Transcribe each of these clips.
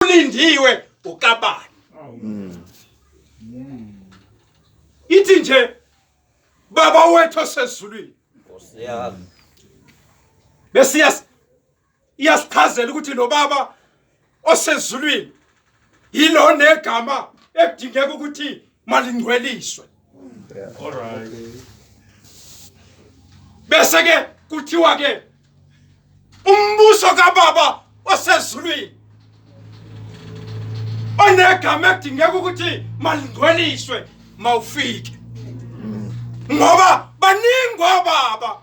Osulindiwe ukabani? Ithi nje Baba wethu osezulwini. Nkosi yami. Bese iyasichazela ukuthi lo baba osezulwini yilo negama ekudingeka ukuthi malingcweliswe. All right. Bese ke kuthiwa ke umbuso kababa osezulwini onegama ekudingeka ukuthi malingcweliswe mawufike ngoba baningi obaba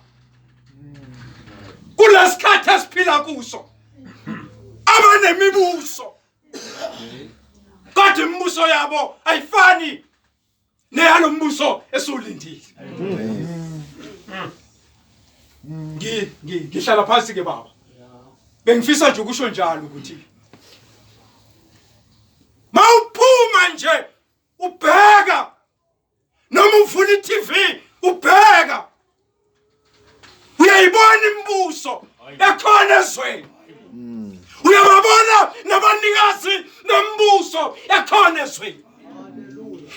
kulesikhathi esiphila kuso abanemibuso kodwa imibuso yabo ayifani neyalo mbuso esiwulindile. Ngihlala phansi ke baba, bengifisa nje ukusho njalo ukuthi mawuphuma nje ubheka noma uvula i-TV ubheka uyayibona imibuso ekhona ezweni, uyababona nabanikazi nombuso ekhona ezweni.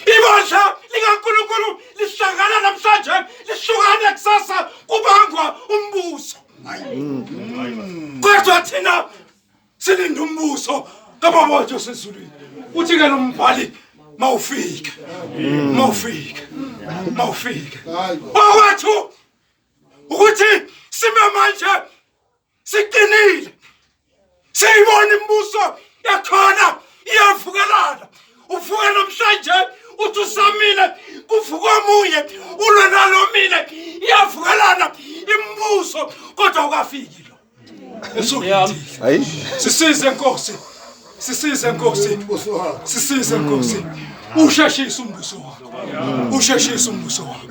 Ibandla likaNkulunkulu lihlangana namhlanje lihlukane kusasa kubangwa umbuso, kodwa thina silinde umbuso kababa wethu osezulwini. Uthi ke lo mbhali mawufike, mawufike, mawufike. Okwethu ukuthi sime manje siqinile, siyibona imibuso yakhona iyavukelana. Uvuka namhlanje uthi usamile, kuvuka omunye ulwe nalomile, iyavukelana imibuso, kodwa ukafiki lo Hayi. Sisize Nkosi. Sisize Nkosi. Sisize Nkosi. Usheshise umbuso wakho. Usheshise umbuso wakho.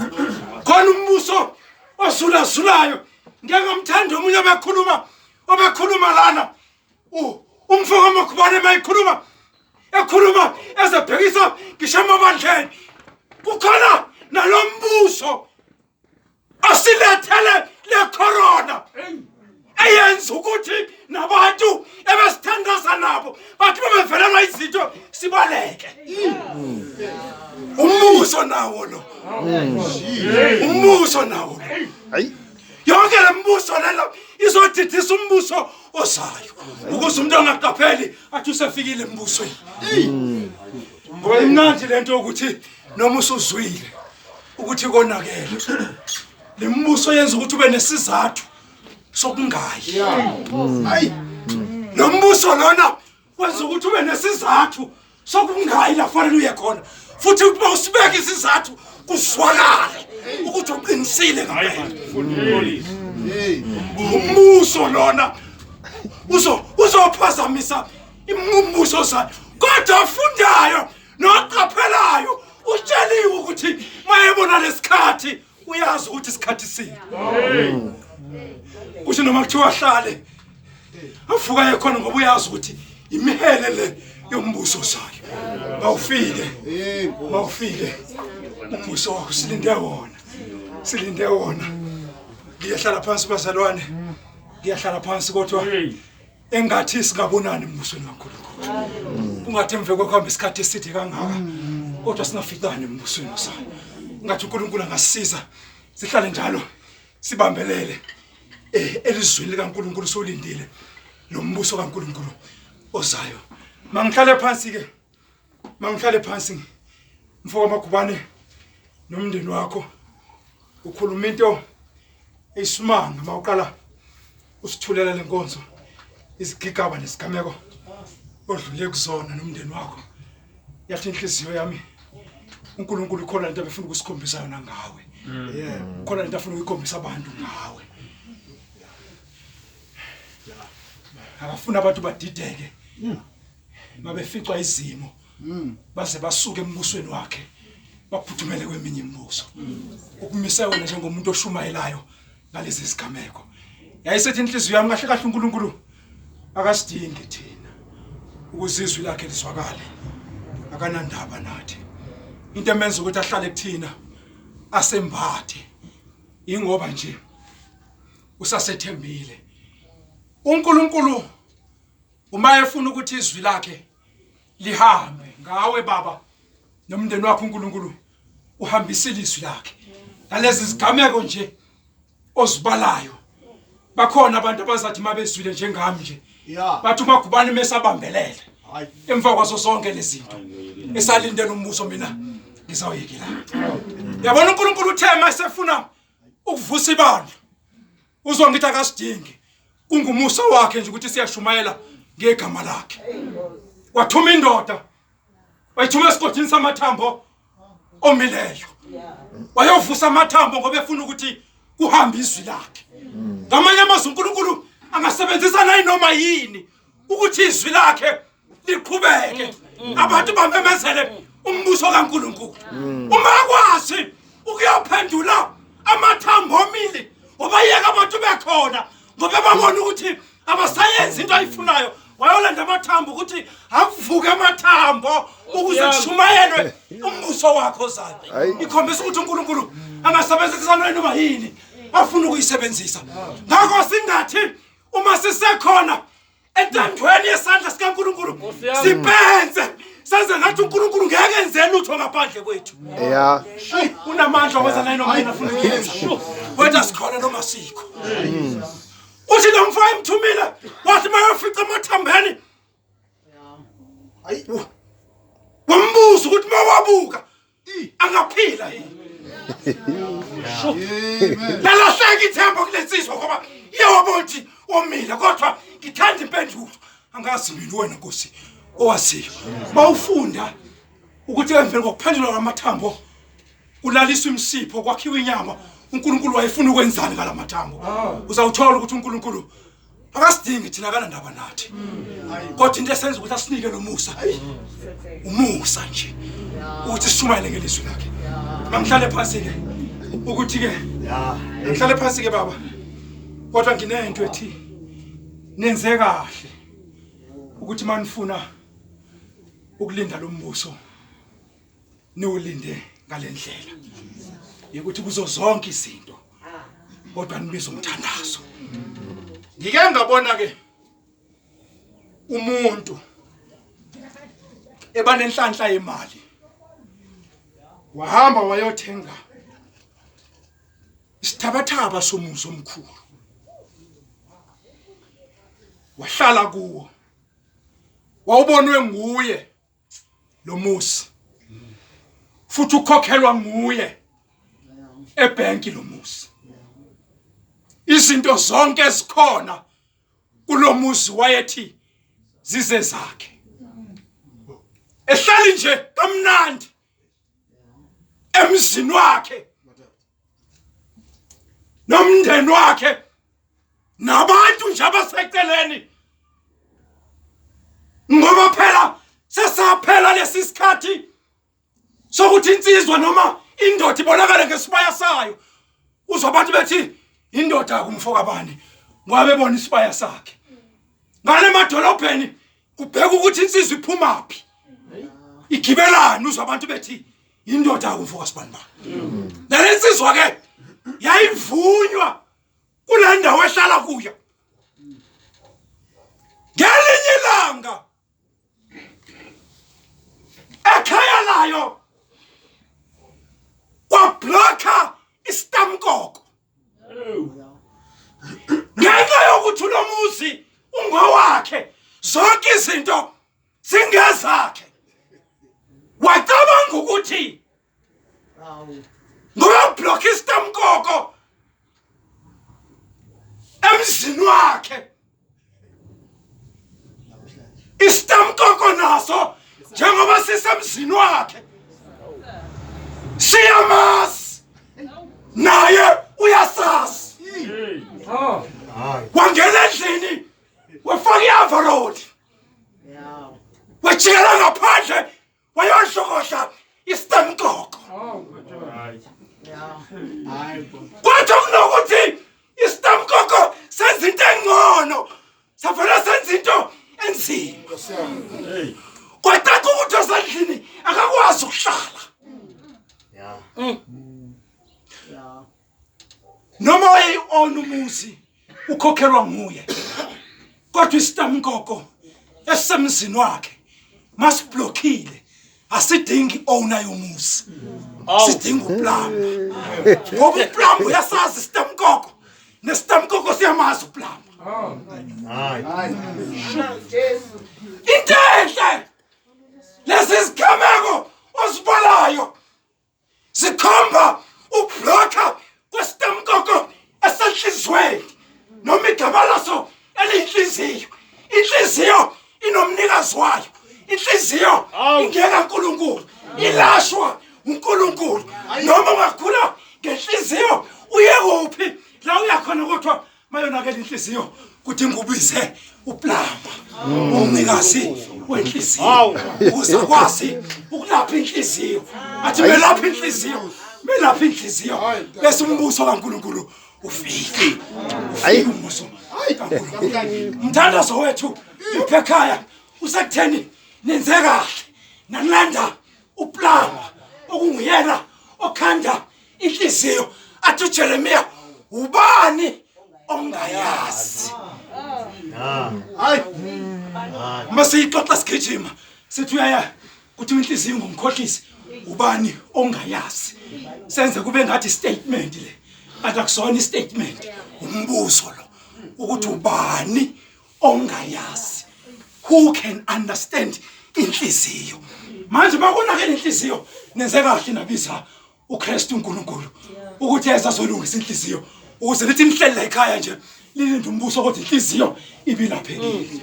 Khona umbuso ozulazulayo. Ngeke ngamthanda omunye obekhuluma obekhuluma lana. Umfo kaMakhubane mayikhuluma ekhuluma ezebhekisa ngisho emabandleni. Kukhona nalombuso asilethele le corona eyenza ukuthi nabantu ebesithandaza nabo bathi bebevelelwa izinto sibaleke. Umbuso nawo lo, umbuso nawo lo. Hayi. Yonke le mbuso lelo izodidisa umbuso ozayo ukuze umuntu angaqapheli athi usefikile embusweni, ngoba imnandi lento yokuthi noma usuzwile ukuthi konakele, le mbuso yenza ukuthi ube nesizathu sokungayi. Hayi, lo mbuso lona wenza ukuthi ube nesizathu sokungayi la fanele uye khona, futhi ukuba usibeke isizathu kuzwakale ukuthi uqinisile ngempela. Umbuso lona uzophazamisa umbuso ozayo, kodwa ofundayo noqaphelayo utsheliwe ukuthi mayebona lesikhathi uyazi ukuthi isikhathi sini, kusho noma kuthiwa ahlale avuka yekhona, ngoba uyazi ukuthi imihele le yombuso sayo. Mawufike, mawufike umbuso wakho, silinde wona, silinde wona. Ngiyahlala phansi bazalwane, ngiyahlala phansi, kodwa engathi singabonani embusweni kaNkulunkulu. Kungathi emva kwekuhamba isikhathi eside kangaka kodwa singaficani embusweni osayo. Ngathi uNkulunkulu angasisiza sihlale njalo sibambelele elizwini likaNkulunkulu, solindile lo mbuso kaNkulunkulu ozayo. Mangihlale phansi ke, mangihlale phansi. Mfo kaMagubane nomndeni wakho, ukhuluma into eyisimanga mawuqala usithulela lenkonzo, izigigaba nesigameko odlule kuzona nomndeni wakho. Yathi inhliziyo yami uNkulunkulu ukhona lento abefuna ukusikhombisa yona ngawe, khona lento afuna ukuyikhombisa abantu ngawe. Akafuna abantu badideke mabeficwa izimo baze basuke embusweni wakhe baphuthumele kweminye imibuso. Ukumise wena njengomuntu oshumayelayo ngalezi zigameko, yayisethi inhliziyo yami kahle kahle uNkulunkulu akasidingi thina ukuze izwi lakhe lizwakale, akanandaba nathi. Into emenza ukuthi ahlale kuthina asembathe ingoba nje usasethembile uNkulunkulu. Uma efuna ukuthi izwi lakhe lihambe ngawe baba nomndeni wakho uNkulunkulu uhambisile izwi lakhe. Nalezi zigameko nje ozibalayo bakhona abantu abazathi mabezwile njengami nje bathi uMagubane mesabambelele emva kwazo zonke lezi zinto esalindela umbuso mina ngizawuyekela. Yabona uNkulunkulu uthe masefuna ukuvusa ibandla uzongithi akasidingi kungumusa wakhe nje ukuthi siyashumayela ngegama lakhe. Wathuma indoda wayithuma esigodini samathambo omileyo wayovusa amathambo ngoba efuna ukuthi kuhambe izwi lakhe. Ngamanye amazwi uNkulunkulu angasebenzisa nayinoma yini ukuthi izwi lakhe liqhubeke abantu bamemezele umbuso kaNkulunkulu. Uma akwazi ukuyophendula amathambo omile ngoba yeka abantu bekhona ngoba babona ukuthi abasayenzi into ayifunayo wayolanda amathambo ukuthi akuvuke amathambo ukuze kushumayelwe umbuso wakho ozayo. Ikhombisa ukuthi uNkulunkulu angasebenzisa noma yini afuna ukuyisebenzisa. Ngakho singathi uma sisekhona entandweni yesandla sikaNkulunkulu sipense senze ngathi uNkulunkulu ngeke enze lutho ngaphandle kwethu. Yeah. Unamandla okwenza naye noma yini afuna ukuyenza. Whether sikhona noma sikho. Uthi lo mfo emthumile wathi mayofica emathambeni wambuza ukuthi mawabuka angaphila yini. Lalahleka ithemba kulensizwa ngoba iyawabona ukuthi omile kodwa ngithanda impendulo angazi mina wena Nkosi owaziyo. Mawufunda ukuthi emveni kokuphendulwa kwamathambo kulaliswa imisipho kwakhiwa inyama uNkulunkulu wayefuna ukwenzani ngalamathambo. Uzawuthola ukuthi uNkulunkulu akasidingi thina kanandaba nathi kodwa into esenza ukuthi asinike lo musa umusa nje ukuthi sishumayele ngelizwi lakhe. Mangihlale phansi ke ukuthi ke ngihlale phansi ke baba kodwa nginento ethi nenze kahle ukuthi manifuna ukulinda lo mbuso niwulinde ngalendlela ukuthi kuzo zonke izinto kodwa nibiza umthandazo. Ngike ngabona ke umuntu eba nenhlanhla yemali wahamba wayothenga isithabathaba somuzi omkhulu wahlala kuwo wawubonwe nguye lo muzi futhi ukhokhelwa nguye ebhenki lo muzi. Izinto zonke ezikhona kulomuzi wayethi zize zakhe ehlali nje kamnandi emzini wakhe nomndeni wakhe nabantu nje abaseceleni ngoba phela sesaphela lesi sikhathi sokuthi insizwa noma indoda ibonakale ngesibaya sayo. Uzwa abantu bethi indoda kumfo kabani ngoba bebona isibaya sakhe. Ngale emadolobheni kubheka ukuthi insizwa iphumaphi igibelani uzwa abantu bethi indoda kumfo kasibanibani. Nale nsizwa ke yayivunywa kule ndawo ehlala kuyo. Ngelinye ilanga ekhaya layo kwablocka istamkoko ngenxa yokuthi lo muzi ungowakhe zonke izinto zingezakhe. Wacabanga ukuthi ngoba ublocka istamkoko emzini wakhe istamkoko naso njengoba sisemzini wakhe siyamazi naye uyasazi. Wangena endlini wafaka i-overall wajikela ngaphandle wayodlokodla istamkoko. Kodwa kunokuthi istamkoko senza into engcono savela senza into enzima. Kwacaca ukuthi osendlini akakwazi ukuhlala. Noma wayeyi-own umuzi ukhokhelwa nguye kodwa istamkoko Esisemzini wakhe masiblockile asidingi owner yomuzi. Sidinga uplumber. Ngoba uplumber uyasazi isitamkoko. Nesitamkoko siyamazi uplumber. Hayi. Into enhle lezi zigameko ozibalayo zikhomba ukublokha kwesitamkoko esenhliziyweni noma igama laso eliyinhliziyo. Inhliziyo inomnikazi wayo, inhliziyo ingekaNkulunkulu, ilashwa uNkulunkulu. Noma ungakhula ngenhliziyo uye kuphi la uyakhona, kodwa mayonakela inhliziyo kudinga ubize uplamba, umnikazi wenhliziyo, ukuze akwazi ukulapha inhliziyo. Athi melapha inhliziyo, melapha inhliziyo, bese umbuso kaNkulunkulu ufike, ufike umbuso kaNkulunkulu. Umthandazo wethu lapha ekhaya usekutheni nenze kahle nalanda uplamba okunguyena okhanda inhliziyo. Athi uJeremiya, ubani ongayazi? Hayi. Uma siyixoxa sigijima sithi uyaya kuthi inhliziyo ngumkhohlisi, ubani ongayazi? Senze kube ngathi statement le, kanti akusona istatement, umbuzo lo ukuthi ubani ongayazi, who can understand inhliziyo? Manje makonakela inhliziyo, nenze kahle nabiza uKristu uNkulunkulu ukuthi eza azolungisa inhliziyo, ukuze lithi nihleli la ekhaya nje lilinde umbuso, kodwa inhliziyo ibilaphekile.